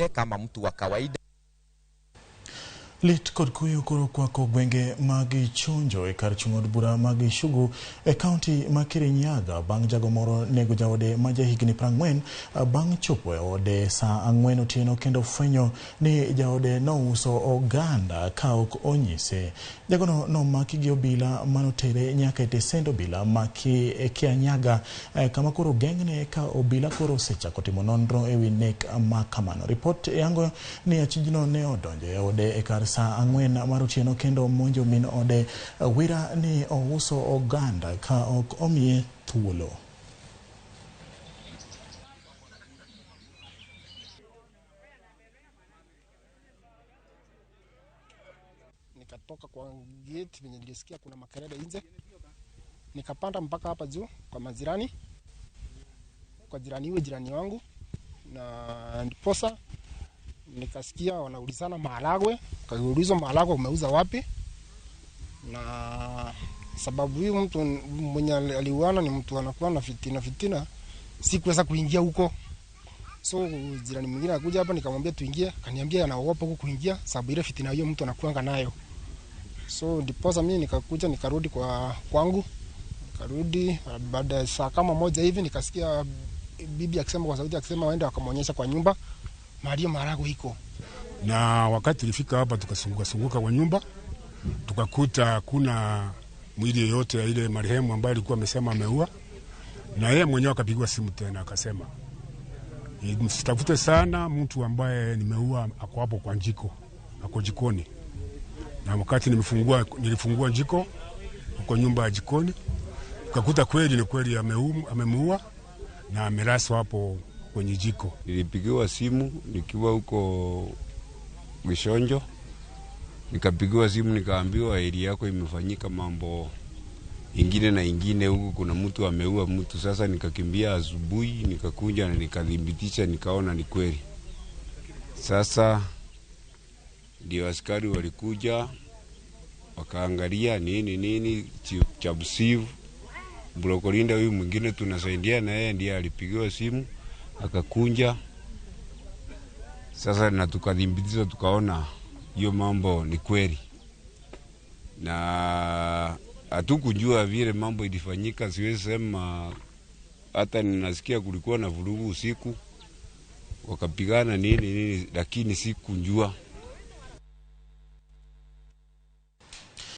Kama mtu wa kawaida. Lit kod kuyo koro kwako gwenge mag Gichonjo e kar chung' od bura ma Gichugu e kaunti ma Kirinyaga bang' jago moro nego jaode ma jahigni 40 bang' chopo e ode saa 4 otieno kendo fwenyo ni jaode nouso oganda ka ok onyise. Jagono nomaki gi obila manotere nyaka e tesend obila ma Kianyaga kama koro geng'ne ka obila koro osechako timo nonro ewi nek ma kamano. Ripot yango ni achijno ne odonjo e ode e kar saa 4 mar otieno kendo monjo min ode wira ni ouso oganda ka ok omiye thuolo. Nikatoka kwa gate venye nilisikia kuna makelele nje, nikapanda mpaka hapa juu kwa majirani, kwa jirani huyo jirani wangu, na ndiposa nikasikia wanaulizana maharagwe, kaulizwa maharagwe umeuza wapi, na sababu huyu mtu mwenye aliuana ni mtu anakuwa na fitina fitina, sikuweza kuingia huko. So jirani mwingine akakuja hapa, nikamwambia tuingie, akaniambia anaogopa huko kuingia sababu ile fitina hiyo mtu anakuanga nayo. So ndiposa mimi nikakuja nikarudi kwa kwangu, nikarudi baada ya saa kama moja hivi nikasikia bibi akisema kwa sauti akisema waende wakamwonyesha kwa nyumba mahali maharagwe iko. Na wakati tulifika hapa tukasunguka sunguka kwa nyumba, tukakuta kuna mwili yoyote ya ile marehemu ambaye alikuwa amesema ameua, na yeye mwenyewe akapigwa simu tena akasema msitafute sana mtu ambaye nimeua, ako hapo kwa jiko, ako jikoni. Na wakati nilifungua jiko huko nyumba ya jikoni, tukakuta kweli ni kweli amemuua na amelaswa hapo kwenye jiko. Nilipigiwa simu nikiwa huko Gishonjo, nikapigiwa simu nikaambiwa area yako imefanyika mambo ingine na ingine huko, kuna mtu ameua mtu. Sasa nikakimbia asubuhi nikakuja na nikadhibitisha, nikaona ni kweli. Sasa ndio askari walikuja wakaangalia nini nini Chabsivu Blokolinda huyu mwingine tunasaidia na yeye ndiye alipigiwa simu akakunja. Sasa na tukadhibitisha tukaona hiyo mambo ni kweli, na hatukujua vile mambo ilifanyika. Siwezi sema, hata ninasikia kulikuwa na vurugu usiku wakapigana nini nini, lakini sikujua.